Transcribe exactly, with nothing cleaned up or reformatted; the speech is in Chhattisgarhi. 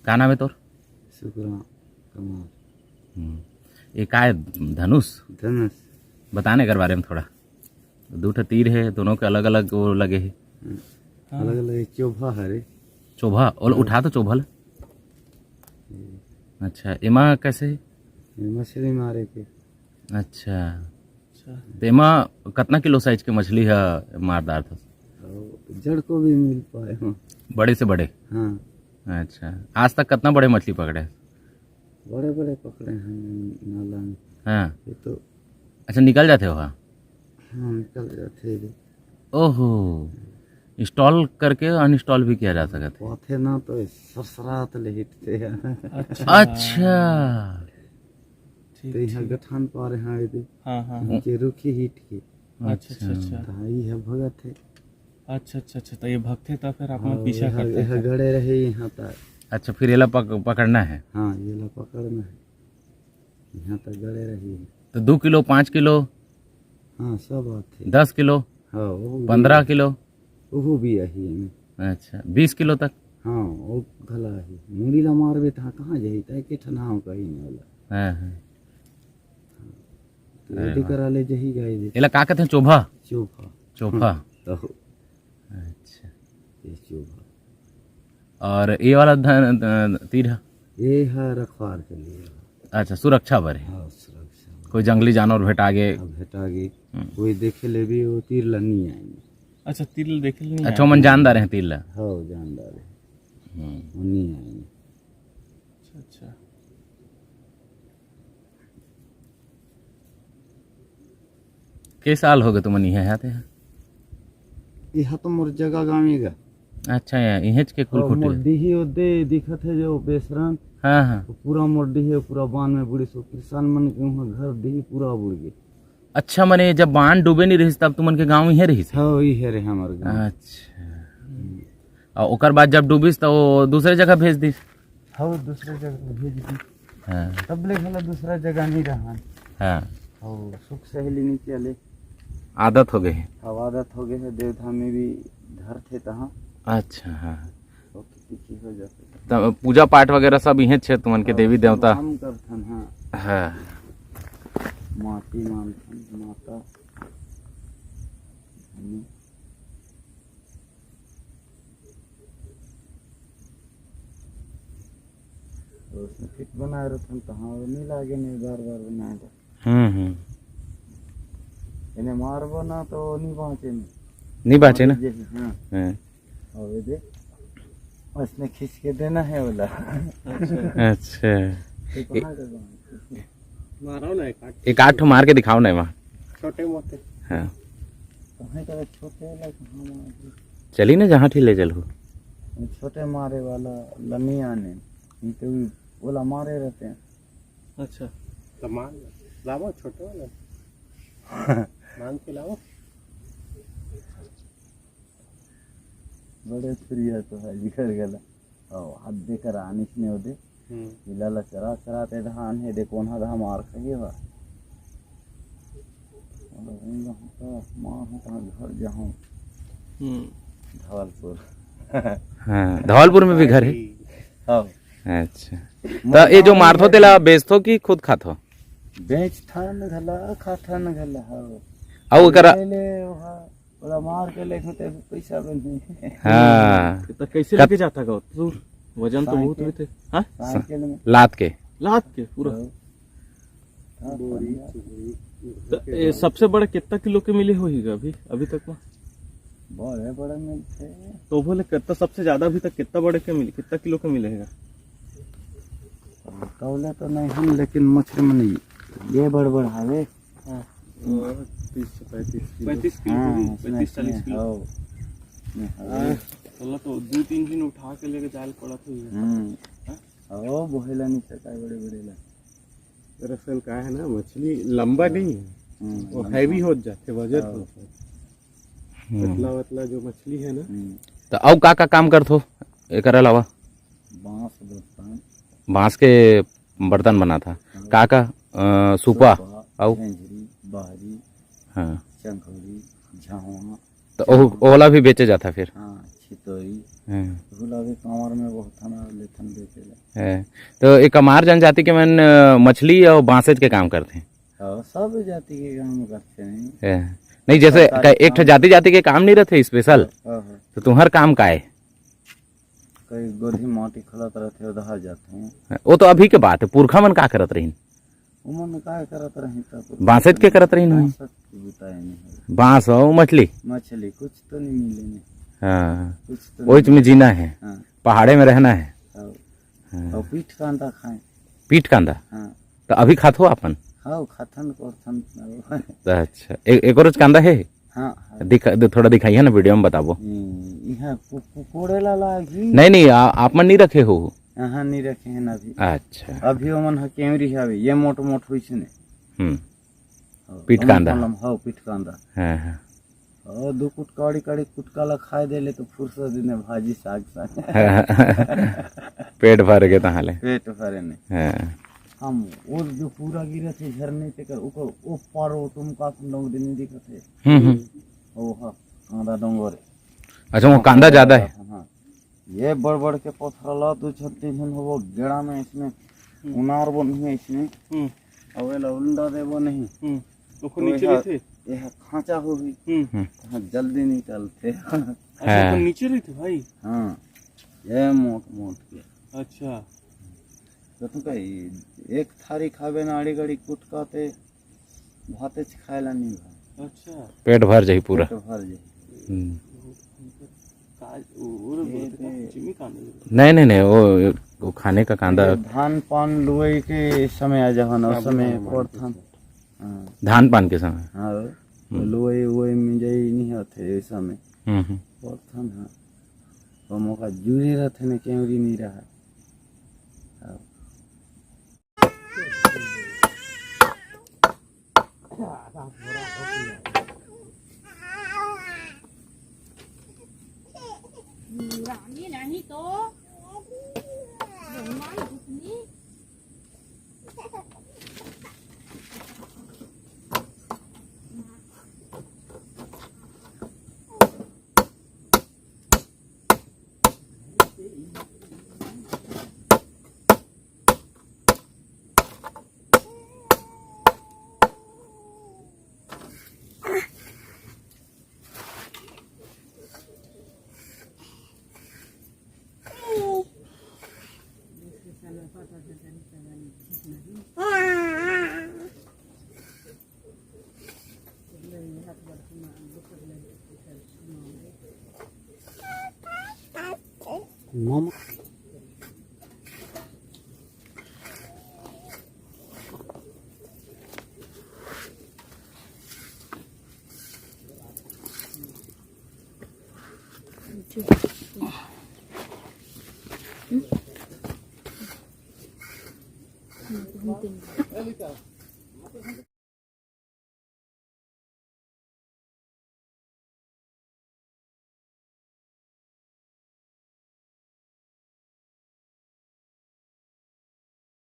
का नाम है तोर? सुखराम कमार। हम्म। ये का है? धनुष? धनुष। बताने कर बारे में थोड़ा। दू ठो तीर है, दोनों के अलग-अलग वो लगे है। हम्म। हाँ। अलग-अलग चोभा हरे। चोभा? और हाँ। उठा तो चोभा ला। ये। अच्छा, एमा कैसे है? ये मछली मारे के। अच्छा। अच्छा। तो एमा कतना किलो साइज के मछली ह मार डारथस? और जड़ को भी मिल पाए हो। बड़े से बड़े? हाँ। अच्छा, आज तक कतना बड़े मछली पकड़े? बड़े-बड़े पकड़े हैं नाला में। हाँ। ये तो अच्छा, निकल जाते हो? हाँ, निकल जाते हैं। ओहो, install करके uninstall भी किया जा सकता है। पाथे ना तो सरसरात ले हिटते हैं। अच्छा। अच्छा। ठीक, तो यहाँ ठीक। गठान पा रहे हैं यदि हाँ, हाँ, हाँ। नीचे रुखी हिट के। अच्छा, अच्छा, अच्छा। तो ये भगत है। अच्छा, अच्छा, अच्छा, तो ये भगते तो फिर आप मन हाँ, पीछा यहाँ, करते यहाँ हैं। गड़े रहे यहाँ तक। अच्छा, फिर ये ला पक-, पकड़ना है? हाँ, ये ला पकड़ना है। यहाँ तक गड़े रही है। तो दू किलो, पाँच किलो? हाँ, सब आथे। दस किलो? हाँ, वो भी पन्द्रह किलो? वो भी आही है। अच्छा, बीस किलो तक? हाँ, वो घला आही। मुड़ी ला मारबे तहाँ कहाँ जाही? तय के ठन हाँ कही नहीं होला। हाँ, हाँ। तो हाँ, यदि हाँ। करा ले जही गाय दे। एला का कथे? चोभा? चोभा। चोभा। हाँ, तो अच्छा। ये चोभा। और ये वाला धन, अ, तीर ह? ये ह रखवार के लिए। अच्छा, सुरक्षा बर है। हाँ, सुरक्षा बर। कोई जंगली जानवर भेटा गे। हाँ, भेटा गे। हम्म। कोई देखे ले भी वो तीर ला नहीं आएंगे। अच्छा, तीर ला देखे ले नहीं अच्छा, आएंगे। ओमन जानदार हैं तीर ला? हाँ, जानदार है। हम्म। वो नहीं आएंगे। अच्छा, अच्छा। के साल हो गए तुमन इहाँ आते हैं? इहाँ तो मोर जगह गाँव ही गा। अच्छा, या इहेंच के कुल और खुटी मोर है? डीही ओदे दिखत है जो बेसरन। हाँ, हाँ। वो पूरा मोर डीही, पूरा बान में बुड़ी सो किसान मन के वहाँ घर डीही पूरा बुड़ गए। अच्छा, मने जब बान डूबे नहीं रहिस तब तुमन के गाँव इहे रहिस? हाँ, इहे रहे हमार गाँव। अच्छा। हम्म। और ओकर बाद जब डूबिस तो वो दूसरे जगह भेज दिस? हाँ, दूसरे जगह भेज दिस। हाँ। तब ले घला दूसरा जगह नहीं रहा। हाँ। और सुख सहेली नहीं चले। आदत हो गए है। अब आदत हो गए है, देवधाम में भी धर थे तहाँ। अच्छा, हाँ। ओके, ठीक ही हो जाते। तब पूजा पाठ वगैरह सब इहें छे तुमन के हाँ, देवी सब देवता? हम करथन, हाँ। हाँ। माटी मानथन, माता। उसने फिट बनाए रथन, तहाँ वो नहीं लागे, नहीं बार बार बनाए रथन। हम्म, हम्म। इन्हें मारबो ना तो नहीं बाँचे नहीं। नहीं बाँचे ना? जैसे, हाँ। हाँ। और ये देख, उसने खींच के देना है बोला। अच्छा। अच्छा। तो कहाँ से बाँचे? मारो ना एक आध। एक आध ठो मार के दिखाओ ना वहाँ। छोटे मोटे। हाँ। कहाँ का छोटे वाला, कहाँ मार? चली ना जहाँ ठी ले चलहू। छोटे मारे वाला ला नहीं आने, नहीं तो भी ओला मारे रहते हैं। अच्छा। तो मार लो। लावो छोटे वाला। मांग के लावो। बड़े छुरिया तो है, जिगर गला। ओ, हाथ देकर आनिस ने ओदे। हम्म। इला ला चरा चरा ते धान हे, दे कोन हा धान मार खाइए बा। अरे, वही रहूं तो मार हूं तो घर जाऊं। हम्म। धवलपुर। हाँ, धवलपुर में भी घर है? हाँ। अच्छा। तो ये जो मारथो, तेला बेचथो कि खुद खाथो? बेचथन घला, खाथन घला, हाँ। अउ ओकरा ले ले, ओहा, ओला मार के लेके ते पैसा बने। हाँ। तो कैसे कत- लेके जाता गा तू? वजन तो साइकिल। बहुत होते। हाँ? साइकिल में। लात के? लात के पूरा? हाँ। हाँ, बोरी, बढ़िया। तो ये सबसे बड़ा कितना किलो के मिले होही गा अभी, अभी तक में? बड़े, बड़े मिलते हैं। तो बोले कितना, सबसे ज्यादा अभी तक कितना बड़े के मिले, कितना किलो के मिले हैं? तौले तो नहीं हम, लेकिन मछली में नहीं। ये बड़ बड़ हवे। हाँ। तीस से पैंतीस किलो। पैंतीस किलो हाँ, होगी, उसमें पैंतीस चालीस किलो। हाँ। नहीं, हाँ, हाँ। तोला तो दो तीन दिन उठा के लेके जाए ल पड़त होही। हम्म। हाँ? ओ, बोहेला नहीं सकता, बड़े बड़े ला। दरअसल का है ना, मछली लंबा नहीं है, हम्म, वो लंबा। Heavy हो जाते, वजन हाँ। होता है। हम्म। पतला वतला जो मछली है ना। हम्म। तो अउ का का काम करथो एकर अलावा? बांस बर्तन। बांस के बर्तन बनाथा। हाँ। का का, अ, सूपा, सूपा, अउ? झेंझरी, बहरी, हाँ। चंखोरी, झहुआ। तो ओह-, ओला भी बेचे जाथा फिर? हाँ, छितोरी। हाँ। भुलावे कांवर में बहुत हमारा लेथन बेचे ला। हाँ। तो ये कमार जनजाति के मन, अ, मछली और बांसेज के काम करथे। हाँ, सब जाति के काम करथे नहीं। हाँ। नहीं, जैसे सरकारी क-, एक ठो काम। जाति जाति के काम नहीं रहथे स्पेशल। हाँ, हाँ। तो तुम्हार काम का है? कई गोधी माटी खलत रहथे, उधर जाथे। हाँ, वो तो अभी के बात है, पुरखा मन का करत रहिन? उमन काय करत रही तब? बांसेज के करत रही नहीं? बांस के बुताए नहीं है। बांस और मछली? मछली, कुछ तो नहीं मिले नहीं। हाँ। कुछ तो ओइच नहीं। में जीना है। हाँ। पहाड़े में रहना है। हाँ। हाँ। और पीठ कांदा खाए। पीठ कांदा? हाँ। तो अभी खाथो अपन? हाँ, खाथन कोरथन। अच्छा, ए-, एको रोज कांदा है? हाँ, हाँ। दिखा, दे, थोड़ा दिखाइए ना, वीडियो में बताबो। हम्म, यहाँ कु-, कुकोड़े ला लागी। नहीं, नहीं, आ, आप मन नहीं रखे हो? यहाँ नहीं रखे हैं ना अभी। अच्छा। अभी ओमन ह केवरी हवे, ये मोट मोट हुई छने। हम्म। हाँ, पीठ ओमन कांदा। कलम, हाँ, पीठ कांदा। हाँ, हाँ। और दो कुटकाड़ी काड़ी कुटका ला खाए दे ले तो फुर्सत दिन भाजी साग साग। पेट भर के तहाँ ले। पेट भरे ने। हाँ। हम वो जो पूरा गिरे थे झरने ते कर, ओकर ओ पार ओ तुम का तुम लोग दिन दिखत है। हम्म, हम्म। ओ हाँ, कांदा डोंगर है। अच्छा, वो कांदा ज्यादा है। हाँ। ये बड़ बड़ के पथरा ला दू झन तीन झन होबो गेड़ा में इसने हम्म। उनार बो नहीं है इसने। हम्म। अउ एला उल्टा देबो नहीं। हम्म। ओखर तो नीचे एहा, रहिथे? एहा खांचा होही। हम्म। हम्म। तहाँ जल्दी निकलथे। अच्छा, हाँ। ओखर नीचे रहिथे भाई? हाँ। ये मोट मोट के। अच्छा। तो तू कही, एक थारी खाबे ना आड़ी गड़ी कुटका ते भातेच खाए ला नहीं भाई। अच्छा। पेट भर जाही पूरा। पेट भर जाही। हम्म। काज-, वो, वो ये बोलते तो हैं, जिमी कांदा। नहीं, नहीं, नहीं, वो, वो खाने का कांदा। ये धान पान लुवई के समय आ जावन, उस समय पड़थन। हाँ। धान पान के समय। हाँ, हम्म। लुवई, वुवई मिंजई नहीं होथे, ये समय। हम्म, हम्म। पड़थन, हाँ। तो मौका जूरी रहथे ने, केवरी नहीं रहा। हाँ। रानी नहीं तो।